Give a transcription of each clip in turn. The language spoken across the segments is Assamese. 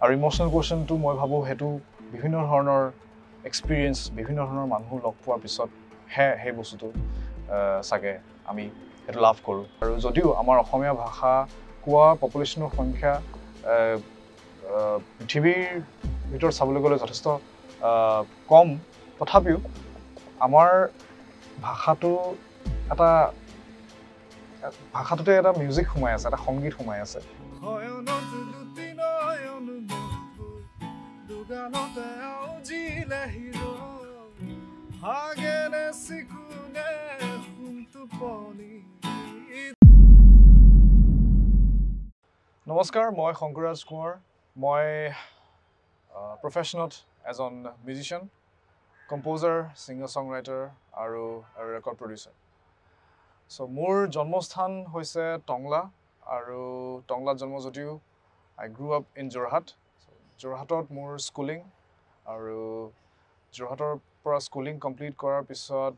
আৰু ইম'চনেল কোৱেশ্যনটো মই ভাবোঁ সেইটো বিভিন্ন ধৰণৰ এক্সপিৰিয়েঞ্চ, বিভিন্ন ধৰণৰ মানুহ লগ পোৱাৰ পিছতহে সেই বস্তুটো চাগে আমি সেইটো লাভ কৰোঁ। আৰু যদিও আমাৰ অসমীয়া ভাষা কোৱা পপুলেশ্যনৰ সংখ্যা পৃথিৱীৰ ভিতৰত চাবলৈ গ'লে যথেষ্ট কম, তথাপিও আমাৰ ভাষাটো এটা ভাষাটোতে এটা মিউজিক সোমাই আছে, এটা সংগীত সোমাই আছে। নমস্কাৰ, মই শংকুৰাজ কোঁৱৰ। মই প্ৰফেশ্যনত এজন musician, composer, singer song writer আৰু ৰেকৰ্ড প্ৰডিউচাৰ। চ' মোৰ জন্মস্থান হৈছে টংলা, আৰু টংলাত জন্ম যদিও I grew up in Jorhat. যোৰহাটত মোৰ স্কুলিং, আৰু যোৰহাটৰ পৰা স্কুলিং কমপ্লিট কৰাৰ পিছত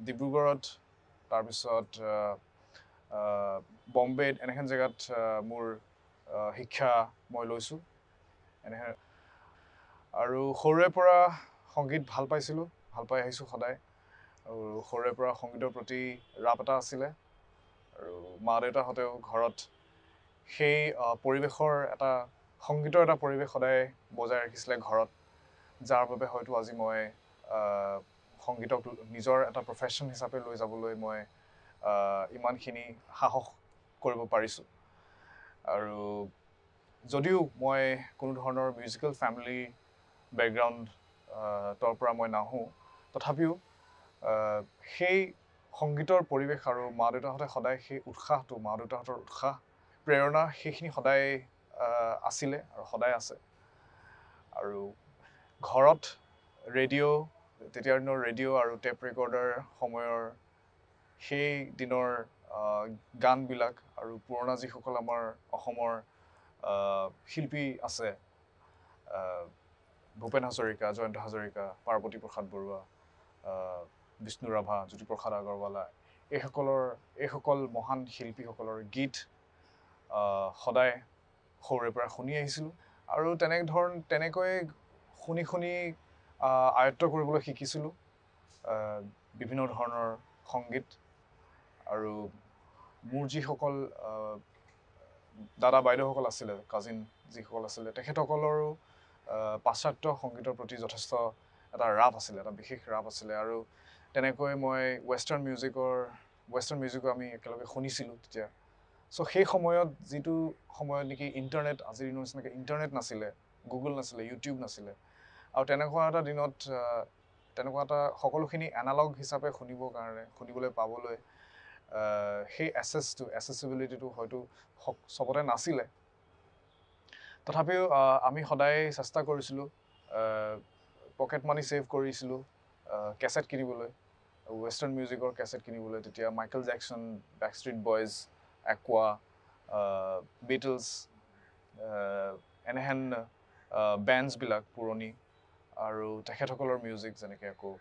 ডিব্ৰুগড়ত, তাৰপিছত বম্বেত, এনেখন জেগাত মোৰ শিক্ষা মই লৈছোঁ। এনেহে আৰু সৰুৰে পৰা সংগীত ভাল পাইছিলোঁ, ভাল পাই আহিছোঁ সদায়। আৰু সৰুৰে পৰা সংগীতৰ প্ৰতি ৰাপ এটা আছিলে, আৰু মা দেউতাহঁতেও ঘৰত সেই পৰিৱেশৰ এটা সংগীতৰ এটা পৰিৱেশ সদায় বজাই ৰাখিছিলে ঘৰত, যাৰ বাবে হয়তো আজি মই সংগীতক নিজৰ এটা প্ৰফেশ্যন হিচাপে লৈ যাবলৈ মই ইমানখিনি সাহস কৰিব পাৰিছোঁ। আৰু যদিও মই কোনো ধৰণৰ মিউজিকেল ফেমিলি বেকগ্ৰাউণ্ডৰ পৰা মই নাহোঁ, তথাপিও সেই সংগীতৰ পৰিৱেশ আৰু মা দেউতাহঁতে সদায় সেই উৎসাহটো, মা দেউতাহঁতৰ উৎসাহ, প্ৰেৰণা, সেইখিনি সদায় আছিলে আৰু সদায় আছে। আৰু ঘৰত ৰেডিঅ', তেতিয়াৰ দিনৰ ৰেডিঅ' আৰু টেপ ৰেকৰ্ডাৰ সময়ৰ সেই দিনৰ গানবিলাক আৰু পুৰণা যিসকল আমাৰ অসমৰ শিল্পী আছে, ভূপেন হাজৰিকা, জয়ন্ত হাজৰিকা, পাৰ্বতী প্ৰসাদ বৰুৱা, বিষ্ণু ৰাভা, জ্যোতিপ্ৰসাদ আগৰৱালা, এইসকল মহান শিল্পীসকলৰ গীত সদায় সৰুৰে পৰা শুনি আহিছিলোঁ। আৰু তেনেকৈ শুনি শুনি আয়ত্ব কৰিবলৈ শিকিছিলোঁ বিভিন্ন ধৰণৰ সংগীত। আৰু মোৰ যিসকল দাদা বাইদেউসকল আছিলে, কাজিন যিসকল আছিলে, তেখেতসকলৰো পাশ্চাত্য সংগীতৰ প্ৰতি যথেষ্ট এটা ৰাপ আছিলে, এটা বিশেষ ৰাপ আছিলে। আৰু তেনেকৈ মই ৱেষ্টাৰ্ণ মিউজিকো আমি একেলগে শুনিছিলোঁ তেতিয়া। চ' সেই সময়ত, যিটো সময়ত নেকি ইণ্টাৰনেট, আজিৰ দিনৰ নিচিনাকৈ ইণ্টাৰনেট নাছিলে, গুগল নাছিলে, ইউটিউব নাছিলে, আৰু তেনেকুৱা এটা দিনত তেনেকুৱা এটা সকলোখিনি এনালগ হিচাপে শুনিবৰ কাৰণে, শুনিবলৈ পাবলৈ সেই এচেচিবিলিটিটো হয়তো চবতে নাছিলে। তথাপিও আমি সদায় চেষ্টা কৰিছিলোঁ, পকেট মানি ছেভ কৰিছিলোঁ কেছেট কিনিবলৈ, ৱেষ্টাৰ্ণ মিউজিকৰ কেছেট কিনিবলৈ। তেতিয়া Michael Jackson, Backstreet Boys, Aqua, Beatles, এনেহেন বেণ্ডছবিলাক পুৰণি, আৰু তেখেতসকলৰ মিউজিক, যেনেকৈ আকৌ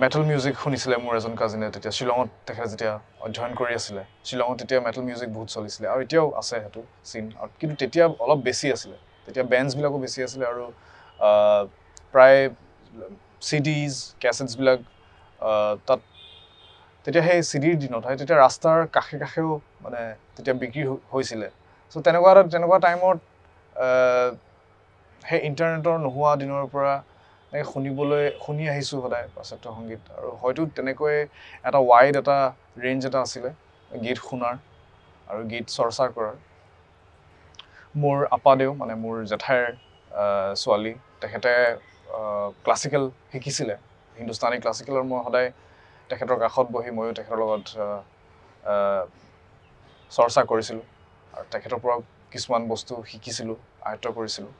মেটেল মিউজিক শুনিছিলে মোৰ এজন কাজিনে তেতিয়া শ্বিলঙত, তেখেতে যেতিয়া অধ্যয়ন কৰি আছিলে শ্বিলঙত, তেতিয়া মেটেল মিউজিক বহুত চলিছিলে, আৰু এতিয়াও আছে সেইটো চিন, কিন্তু তেতিয়া অলপ বেছি আছিলে, তেতিয়া বেণ্ডছবিলাকো বেছি আছিলে। আৰু প্ৰায় চি ডিজ, কেছেটছবিলাক তাত তেতিয়া সেই চি ডিৰ দিনত হয়, তেতিয়া ৰাস্তাৰ কাষে কাষেও মানে তেতিয়া বিক্ৰী হৈছিলে। চ' তেনেকুৱা টাইমত সেই ইণ্টাৰনেটৰ নোহোৱা দিনৰ পৰা এনেকৈ শুনি আহিছোঁ সদায় পাশ্চাত্য সংগীত। আৰু হয়তো তেনেকৈ এটা ৱাইড এটা ৰেঞ্জ এটা আছিলে গীত শুনাৰ আৰু গীত চৰ্চা কৰাৰ। মোৰ আপাদেউ, মানে মোৰ জেঠাইৰ ছোৱালী, তেখেতে ক্লাছিকেল শিকিছিলে, হিন্দুস্তানী ক্লাছিকেলৰ। মই সদায় তেখেতৰ কাষত বহি ময়ো তেখেতৰ লগত চৰ্চা কৰিছিলোঁ, আৰু তেখেতৰ পৰা কিছুমান বস্তু শিকিছিলোঁ, আয়ত্ব কৰিছিলোঁ।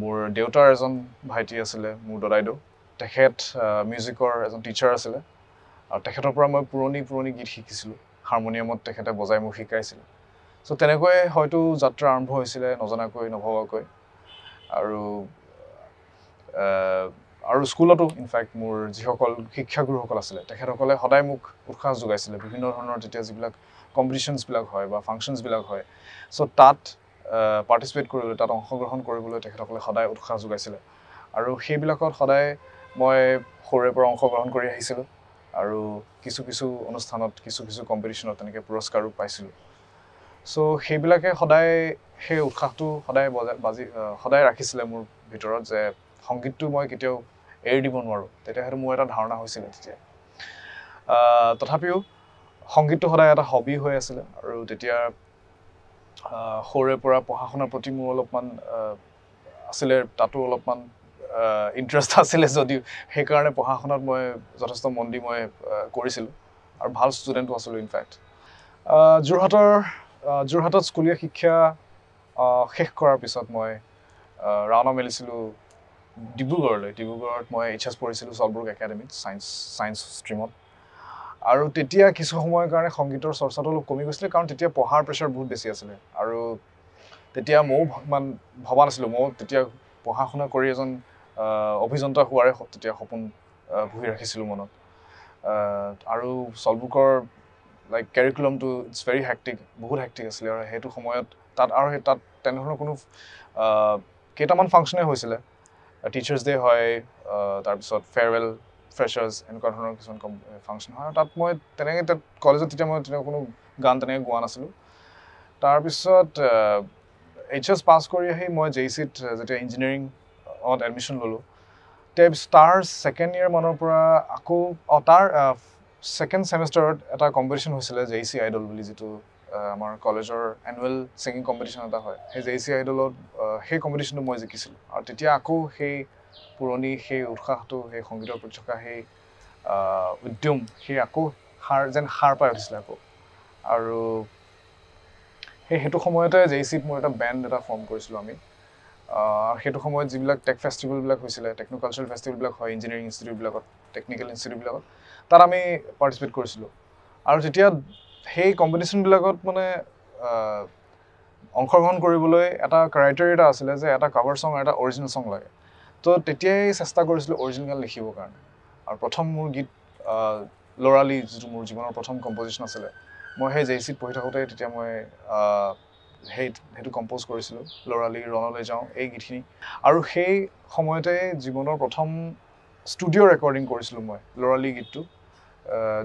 মোৰ দেউতাৰ এজন ভাইটি আছিলে, মোৰ দদাইদেউ, তেখেত মিউজিকৰ এজন টিচাৰ আছিলে, আৰু তেখেতৰ পৰা মই পুৰণি পুৰণি গীত শিকিছিলোঁ। হাৰমনিয়ামত তেখেতে বজাই মোক শিকাইছিলে। চ' তেনেকৈ হয়তো যাত্ৰা আৰম্ভ হৈছিলে, নজনাকৈ, নভবাকৈ। আৰু আৰু স্কুলতো ইনফেক্ট মোৰ যিসকল শিক্ষাগুৰুসকল আছিলে তেখেতসকলে সদায় মোক উৎসাহ যোগাইছিলে। বিভিন্ন ধৰণৰ তেতিয়া যিবিলাক কম্পিটিশ্যনছবিলাক হয় বা ফাংচনছবিলাক হয়, চ' তাত পাৰ্টিচিপেট কৰিবলৈ, তাত অংশগ্ৰহণ কৰিবলৈ তেখেতসকলে সদায় উৎসাহ যোগাইছিলে। আৰু সেইবিলাকত সদায় মই সৰুৰে পৰা অংশগ্ৰহণ কৰি আহিছিলোঁ আৰু কিছু কিছু অনুষ্ঠানত, কিছু কিছু কম্পিটিশ্যনত তেনেকৈ পুৰস্কাৰো পাইছিলোঁ। চ' সেইবিলাকে সদায় সেই উৎসাহটো সদায় বাজি সদায় ৰাখিছিলে মোৰ ভিতৰত যে সংগীতটো মই কেতিয়াও এৰি দিব নোৱাৰোঁ। তেতিয়া সেইটো মোৰ এটা ধাৰণা হৈছিলে তেতিয়া। তথাপিও সংগীতটো সদায় এটা হবি হৈ আছিলে। আৰু তেতিয়া সৰুৰে পৰা পঢ়া শুনাৰ প্ৰতি মোৰ অলপমান আছিলে, তাতো অলপমান ইণ্টাৰেষ্ট আছিলে যদিও সেইকাৰণে পঢ়া শুনাত মই যথেষ্ট মন দি মই কৰিছিলোঁ আৰু ভাল ষ্টুডেণ্টো আছিলোঁ ইনফেক্ট। যোৰহাটত স্কুলীয়া শিক্ষা শেষ কৰাৰ পিছত মই ৰাওনা মেলিছিলোঁ ডিব্ৰুগড়লৈ। ডিব্ৰুগড়ত মই এইচ এছ পঢ়িছিলোঁ চলব্ৰুক একাডেমীত ছায়েন্স ষ্ট্ৰীমত। আৰু তেতিয়া কিছু সময়ৰ কাৰণে সংগীতৰ চৰ্চাটো অলপ কমি গৈছিলে, কাৰণ তেতিয়া পঢ়াৰ প্ৰেছাৰ বহুত বেছি আছিলে। আৰু তেতিয়া ময়ো ইমান ভবা নাছিলোঁ, ময়ো তেতিয়া পঢ়া শুনা কৰি এজন অভিযন্তা হোৱাৰে তেতিয়া সপোন পুহি ৰাখিছিলোঁ মনত। আৰু চলব্ৰুকৰ লাইক কেৰিকুলামটো it's very hectic, বহুত হেক্টিক আছিলে। আৰু সেইটো সময়ত তাত আৰু সেই তাত তেনেধৰণৰ কোনো কেইটামান ফাংচনেই হৈছিলে, টিচাৰ্ছ ডে হয়, তাৰপিছত ফেয়াৰৱেল, ফ্ৰেচাৰ্ছ, এনেকুৱা ধৰণৰ কিছুমান ফাংচন হয়। আৰু তাত মই তেনেকৈ তাত কলেজত তেতিয়া মই তেনেকৈ কোনো গান তেনেকৈ গোৱা নাছিলোঁ। তাৰপিছত এইচ এছ পাছ কৰি আহি মই জে ই চিত যেতিয়া ইঞ্জিনিয়াৰিঙত এডমিশ্যন ল'লোঁ, তাৰ ছেকেণ্ড ইয়েৰ মানৰ পৰা আকৌ তাৰ ছেকেণ্ড ছেমিষ্টাৰত এটা কম্পিটিশ্যন হৈছিলে জে ই চি আইডল বুলি, যিটো আমাৰ কলেজৰ এনুৱেল ছিংগিং কম্পিটিশ্যন এটা হয়। সেই জে ই চি আইডলত সেই কম্পিটিশ্যনটো মই জিকিছিলোঁ। আৰু তেতিয়া আকৌ সেই পুৰণি সেই উৎসাহটো, সেই সংগীতৰ প্ৰতি থকা সেই উদ্যম, সেই আকৌ সাৰ পাই উঠিছিলে আকৌ। আৰু সেইটো সময়তে জে ই চিত মোৰ এটা বেণ্ড এটা ফৰ্ম কৰিছিলোঁ আমি। সেইটো সময়ত যিবিলাক টেক ফেষ্টিভেলবিলাক হৈছিলে, টেকন' কালচাৰেল ফেষ্টিভেলবিলাক হয় ইঞ্জিনিয়াৰিং ইনষ্টিটিউটবিলাকত, টেকনিকেল ইনষ্টিটিউটবিলাকত, তাত আমি পাৰ্টিচিপেট কৰিছিলোঁ। আৰু তেতিয়া সেই কম্পিটিশ্যনবিলাকত মানে অংশগ্ৰহণ কৰিবলৈ এটা ক্ৰাইটেৰিয়া এটা আছিলে যে এটা কাভাৰ ছং আৰু এটা অৰিজিনেল ছং লাগে। তো তেতিয়াই চেষ্টা কৰিছিলোঁ অৰিজিনেল গান লিখিবৰ কাৰণে। আৰু প্ৰথম মোৰ গীত ল'ৰালি, যিটো মোৰ জীৱনৰ প্ৰথম কম্প'জিশ্যন আছিলে, মই সেই জে ই চিত পঢ়ি থাকোঁতে তেতিয়া মই সেইটো কম্প'জ কৰিছিলোঁ, ল'ৰালি ৰণলৈ যাওঁ এই গীতখিনি। আৰু সেই সময়তে জীৱনৰ প্ৰথম ষ্টুডিঅ' ৰেকৰ্ডিং কৰিছিলোঁ মই ল'ৰালি গীতটো।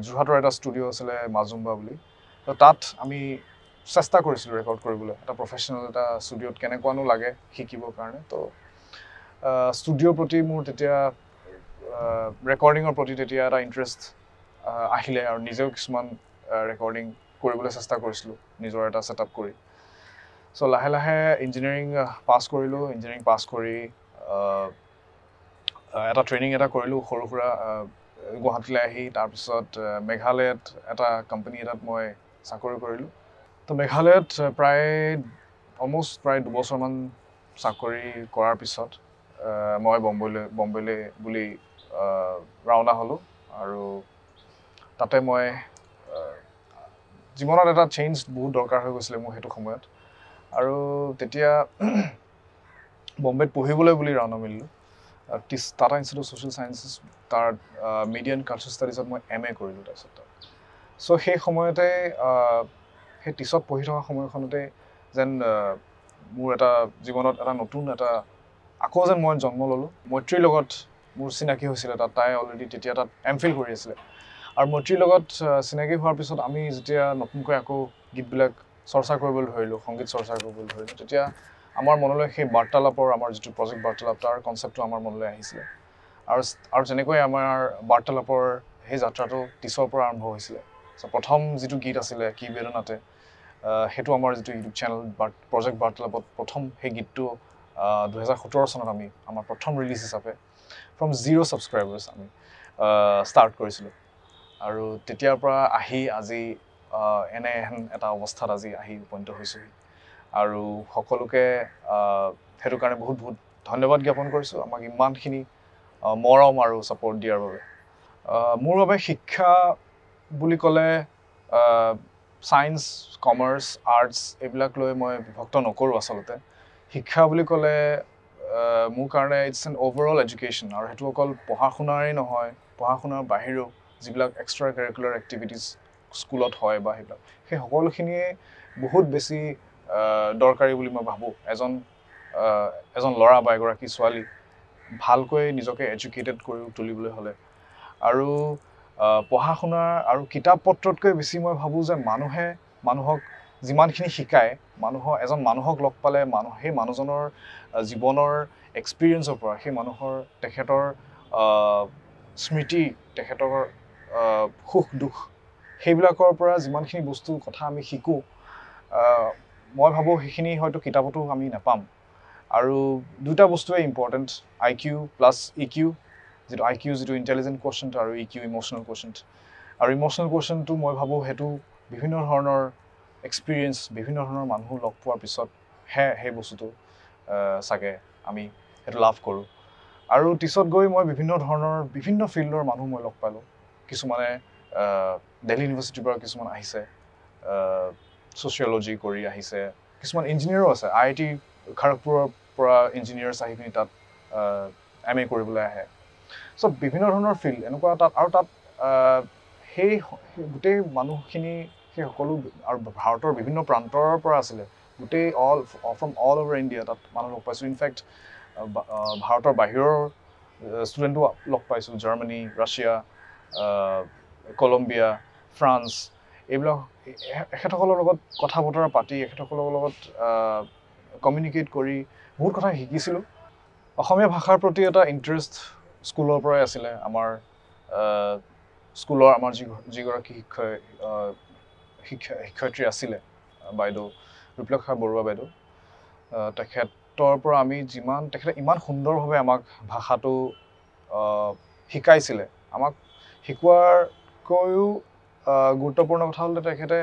যোৰহাটৰ এটা ষ্টুডিঅ' আছিলে মাজুম্বা বুলি, তো তাত আমি চেষ্টা কৰিছিলোঁ ৰেকৰ্ড কৰিবলৈ, এটা প্ৰফেচনেল এটা ষ্টুডিঅ'ত কেনেকুৱানো লাগে শিকিবৰ কাৰণে। তো ষ্টুডিঅ'ৰ প্ৰতি মোৰ তেতিয়া ৰেকৰ্ডিঙৰ প্ৰতি তেতিয়া এটা ইণ্টাৰেষ্ট আহিলে আৰু নিজেও কিছুমান ৰেকৰ্ডিং কৰিবলৈ চেষ্টা কৰিছিলোঁ নিজৰ এটা ছেটআপ কৰি। চ' লাহে লাহে ইঞ্জিনিয়াৰিং পাছ কৰিলোঁ। ইঞ্জিনিয়াৰিং পাছ কৰি এটা ট্ৰেইনিং এটা কৰিলোঁ সৰু সুৰা গুৱাহাটীলৈ আহি। তাৰপিছত মেঘালয়ত এটা কোম্পানী এটাত মই চাকৰি কৰিলোঁ। তো মেঘালয়ত প্ৰায় অলমষ্ট প্ৰায় 2 বছৰমান চাকৰি কৰাৰ পিছত মই বম্বেলৈ বুলি ৰাওনা হ'লোঁ। আৰু তাতে মই জীৱনত এটা চেঞ্জ বহুত দৰকাৰ হৈ গৈছিলে মোৰ সেইটো সময়ত। আৰু তেতিয়া বম্বেত পঢ়িবলৈ বুলি ৰাওনা মেলিলোঁ Tata institute of social sciences, তাৰ মিডিয়া এণ্ড কালচাৰ ষ্টাডিজত মই এম এ কৰিলোঁ তাৰপিছত তাত। চ' সেই সময়তে, সেই টিছত পঢ়ি থকা সময়খনতে যেন মোৰ এটা জীৱনত এটা নতুন এটা আকৌ যেন মই জন্ম ল'লোঁ। মৈত্ৰীৰ লগত মোৰ চিনাকি হৈছিলে তাত, তাই অলৰেডি তেতিয়া তাত এম ফিল কৰি আছিলে। আৰু মৈত্ৰীৰ লগত চিনাকি হোৱাৰ পিছত আমি যেতিয়া নতুনকৈ আকৌ গীতবিলাক চৰ্চা কৰিবলৈ ধৰিলোঁ, সংগীত চৰ্চা কৰিবলৈ ধৰিলোঁ, তেতিয়া আমাৰ মনলৈ সেই বাৰ্তালাপৰ, আমাৰ যিটো প্ৰজেক্ট বাৰ্তালাপ, তাৰ কনচেপ্টটো আমাৰ মনলৈ আহিছিলে। আৰু তেনেকৈ আমাৰ বাৰ্তালাপৰ সেই যাত্ৰাটো টিছৰ পৰা আৰম্ভ হৈছিলে। চ' প্ৰথম যিটো গীত আছিলে কি বেদনাতে, সেইটো আমাৰ যিটো ইউটিউব চেনেল প্ৰজেক্ট বাৰ্তালাপত প্ৰথম সেই গীতটো 2017 চনত আমি আমাৰ প্ৰথম ৰিলিজ হিচাপে ফ্ৰম জিৰ' ছাবস্ক্ৰাইবাৰ্ছ আমি ষ্টাৰ্ট কৰিছিলোঁ। আৰু তেতিয়াৰ পৰা আহি আজি এনে এহেন এটা অৱস্থাত আজি আহি উপনীত হৈছোঁহি। আৰু সকলোকে সেইটো কাৰণে বহুত বহুত ধন্যবাদ জ্ঞাপন কৰিছোঁ আমাক ইমানখিনি মৰম আৰু ছাপৰ্ট দিয়াৰ বাবে। মোৰ বাবে শিক্ষা বুলি ক'লে ছায়েন্স, কমাৰ্চ, আৰ্টছ এইবিলাক লৈ মই বিভক্ত নকৰোঁ। আচলতে শিক্ষা বুলি ক'লে মোৰ কাৰণে it's N overall education. আৰু সেইটো অকল পঢ়া শুনাৰেই নহয়, পঢ়া শুনাৰ বাহিৰেও যিবিলাক এক্সট্ৰা কাৰিকুলাৰ এক্টিভিটিজ স্কুলত হয় বা সেইবিলাক, সেই সকলোখিনিয়ে বহুত বেছি দৰকাৰী বুলি মই ভাবোঁ। এজন এজন ল'ৰা বা এগৰাকী ছোৱালী ভালকৈ নিজকে এডুকেটেড কৰি তুলিবলৈ হ'লে আৰু পঢ়া শুনা আৰু কিতাপ পত্ৰতকৈ বেছি মই ভাবোঁ যে মানুহে মানুহক যিমানখিনি শিকায়, মানুহৰ এজন মানুহক লগ পালে মানুহ সেই মানুহজনৰ জীৱনৰ এক্সপিৰিয়েঞ্চৰ পৰা, সেই মানুহৰ তেখেতৰ স্মৃতি, তেখেতৰ সুখ দুখ, সেইবিলাকৰ পৰা যিমানখিনি বস্তু কথা আমি শিকোঁ, মই ভাবোঁ সেইখিনি হয়তো কিতাপতো আমি নাপাম। আৰু দুটা বস্তুৱে important, IQ plus EQ, যিটো আই কিউ যিটো ইণ্টেলিজেণ্ট কোৱেশ্যন আৰু ই কিউ ইম'চনেল কোৱেশ্যন। আৰু ইম'চনেল কোৱেশ্যনটো মই ভাবোঁ সেইটো বিভিন্ন ধৰণৰ এক্সপিৰিয়েঞ্চ, বিভিন্ন ধৰণৰ মানুহ লগ পোৱাৰ পিছতহে সেই বস্তুটো চাগে আমি সেইটো লাভ কৰোঁ। আৰু পিছত গৈ মই বিভিন্ন ধৰণৰ বিভিন্ন ফিল্ডৰ মানুহ মই লগ পালোঁ। কিছুমানে দেলহি ইউনিভাৰ্চিটিৰ পৰা কিছুমান আহিছে, ছ'চিয়লজি কৰি আহিছে, কিছুমান ইঞ্জিনিয়াৰো আছে, IIT খড়গপুৰৰ পৰা ইঞ্জিনিয়াৰ্ছ আহি পিনি তাত MA কৰিবলৈ আহে। চ' বিভিন্ন ধৰণৰ ফিল্ড এনেকুৱা তাত। আৰু তাত সেই গোটেই মানুহখিনি সেই সকলো আৰু ভাৰতৰ বিভিন্ন প্ৰান্তৰ পৰা আছিলে, গোটেই all from all over India তাত মানুহ লগ পাইছোঁ। ইনফেক্ট ভাৰতৰ বাহিৰৰ ষ্টুডেণ্টো লগ পাইছোঁ, জাৰ্মানী, ৰাছিয়া, কলম্বিয়া, ফ্ৰান্স, এইবিলাক এখেতসকলৰ লগত কথা বতৰা পাতি, এখেতসকলৰ লগত কমিউনিকেট কৰি বহুত কথা শিকিছিলোঁ। অসমীয়া ভাষাৰ প্ৰতি এটা ইণ্টাৰেষ্ট স্কুলৰ পৰাই আছিলে। আমাৰ স্কুলৰ আমাৰ যিগৰাকী শিক্ষয়িত্ৰী আছিলে, বাইদেউ ৰূপলেখা বৰুৱা বাইদেউ, তেখেতৰ পৰা আমি যিমান, তেখেতে ইমান সুন্দৰভাৱে আমাক ভাষাটো শিকাইছিলে। আমাক শিকোৱাতকৈও গুৰুত্বপূৰ্ণ কথা হ'ল তেখেতে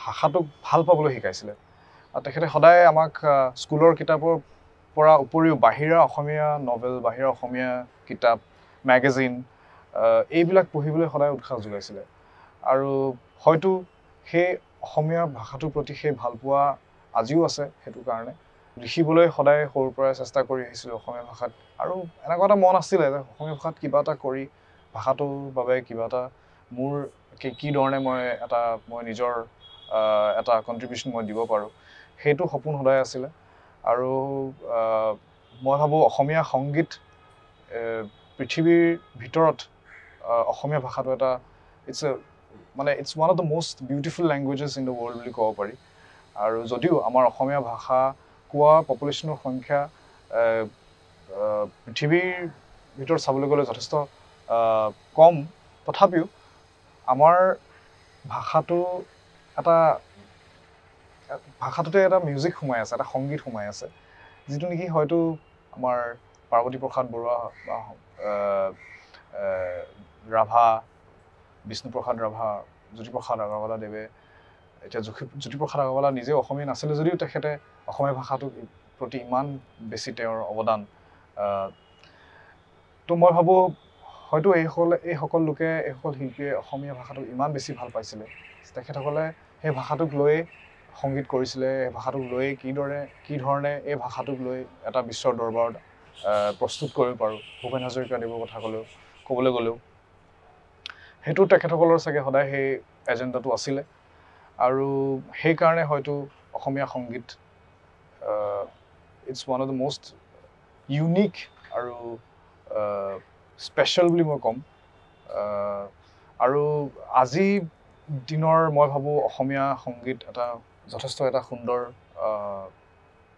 ভাষাটোক ভাল পাবলৈ শিকাইছিলে। আৰু তেখেতে সদায় আমাক স্কুলৰ কিতাপৰ পৰা উপৰিও বাহিৰা অসমীয়া নভেল, বাহিৰা অসমীয়া কিতাপ, মেগাজিন এইবিলাক পঢ়িবলৈ সদায় উৎসাহ যোগাইছিলে। আৰু হয়তো সেই অসমীয়া ভাষাটোৰ প্ৰতি সেই ভালপোৱা আজিও আছে। সেইটো কাৰণে লিখিবলৈ সদায় সৰুৰ পৰাই চেষ্টা কৰি আহিছিলোঁ অসমীয়া ভাষাত। আৰু এনেকুৱা এটা মন আছিলে যে অসমীয়া ভাষাত কিবা এটা কৰি ভাষাটোৰ বাবে কিবা এটা মোৰ কি ধৰণে মই এটা মই নিজৰ এটা কণ্ট্ৰিবিউশ্যন মই দিব পাৰোঁ, সেইটো সপোন সদায় আছিলে। আৰু মই ভাবোঁ অসমীয়া সংগীত পৃথিৱীৰ ভিতৰত অসমীয়া ভাষাটো এটা it's a মানে it's one of the most beautiful languages in the world বুলি ক'ব পাৰি। আৰু যদিও আমাৰ অসমীয়া ভাষা কোৱা পপুলেশ্যনৰ সংখ্যা পৃথিৱীৰ ভিতৰত চাবলৈ গ'লে যথেষ্ট কম, তথাপিও আমাৰ ভাষাটো এটা ভাষাটোতে এটা মিউজিক সোমাই আছে, এটা সংগীত সোমাই আছে, যিটো নেকি হয়তো আমাৰ পাৰ্বতী প্ৰসাদ বৰুৱা বা ৰাভা, বিষ্ণুপ্ৰসাদ ৰাভা, জ্যোতিপ্ৰসাদ আগৰৱালাদেৱে, এতিয়া জ্যোতিপ্ৰসাদ আগৰৱালা নিজেও অসমীয়া নাছিলে যদিও তেখেতে অসমীয়া ভাষাটোৰ প্ৰতি ইমান বেছি তেওঁৰ অৱদান। তো মই ভাবোঁ হয়তো এইসকল লোকে, এইসকল শিল্পীয়ে অসমীয়া ভাষাটোক ইমান বেছি ভাল পাইছিলে, তেখেতসকলে সেই ভাষাটোক লৈয়ে সংগীত কৰিছিলে, সেই ভাষাটোক লৈয়ে কি ধৰণে এই ভাষাটোক লৈ এটা বিশ্বৰ দৰবাৰত প্ৰস্তুত কৰিব পাৰোঁ। ভূপেন হাজৰিকাদেৱৰ কথা ক'বলৈ গ'লেও সেইটো তেখেতসকলৰ চাগে সদায় সেই এজেণ্ডাটো আছিলে। আৰু সেইকাৰণে হয়তো অসমীয়া সংগীত it's one of the most unique আৰু স্পেচিয়েল বুলি মই ক'ম। আৰু আজি দিনৰ মই ভাবোঁ অসমীয়া সংগীত এটা যথেষ্ট এটা সুন্দৰ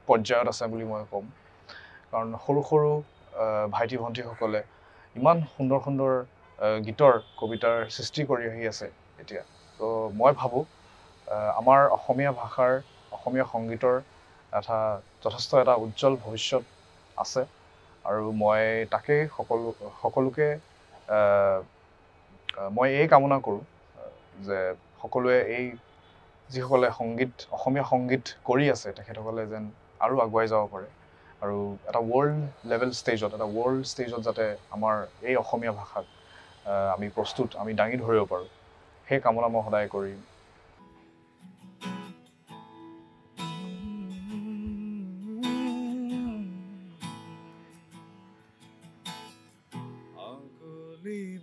পৰ্যায়ত আছে বুলি মই ক'ম। কাৰণ সৰু সৰু ভাইটি ভণ্টিসকলে ইমান সুন্দৰ সুন্দৰ গীতৰ কবিতাৰ সৃষ্টি কৰি আহি আছে এতিয়া। তো মই ভাবোঁ আমাৰ অসমীয়া ভাষাৰ, অসমীয়া সংগীতৰ এটা যথেষ্ট এটা উজ্জ্বল ভৱিষ্যত আছে। আৰু মই তাকেই সকলোকে মই এই কামনা কৰোঁ যে সকলোৱে এই যিসকলে সংগীত, অসমীয়া সংগীত কৰি আছে, তেখেতসকলে যেন আৰু আগুৱাই যাব পাৰে আৰু এটা ৱৰ্ল্ড লেভেল ষ্টেজত, এটা ৱৰ্ল্ড ষ্টেজত যাতে আমাৰ এই অসমীয়া ভাষাক আমি প্ৰস্তুত, আমি দাঙি ধৰিব পাৰোঁ, সেই কামনা মই সদায় কৰিম।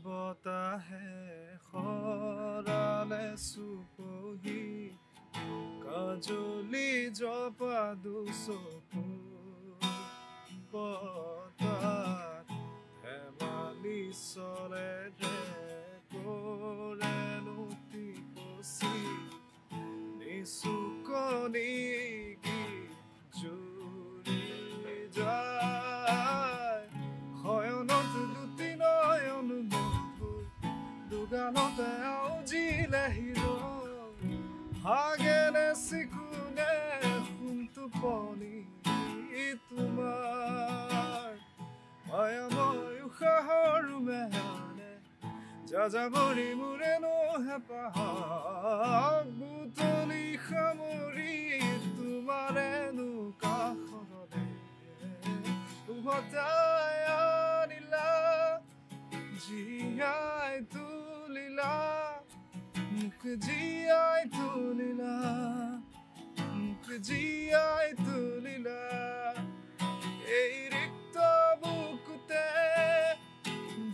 বতাহে সৰালে চুপহি। জ্বলি জপা দুচকু পতাত ধেমালি চলে কৰেনো টিপচি নিচুকনি জুৰি যায়। শয়নত দুটি নয়ন মধুৰ দুগানতে আউজিলে হিৰ হাগেনে চিকুনে সোণ টোপনি তোমাৰ মায়াময় উশাহৰ মেহানে যাযাবৰী মোৰেনো হেঁপাহ বুটলি সামৰি তোমাৰেনো কাষৰলে উভতাই আনিলা, জীয়াই তুলিলা মোক, জীয়াই তুলিলা মোক, জীয়াই তুলিলা। এই ৰিক্ত বুকুতে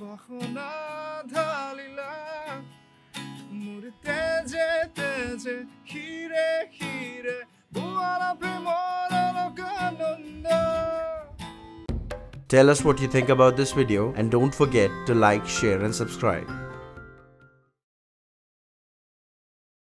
বাসনা ঢালিলা, মোৰ তেজে তেজে শিৰে শিৰে বোৱালা প্ৰেমৰ Alakananda. Tell us what you think about this video and don't forget to like, share and subscribe.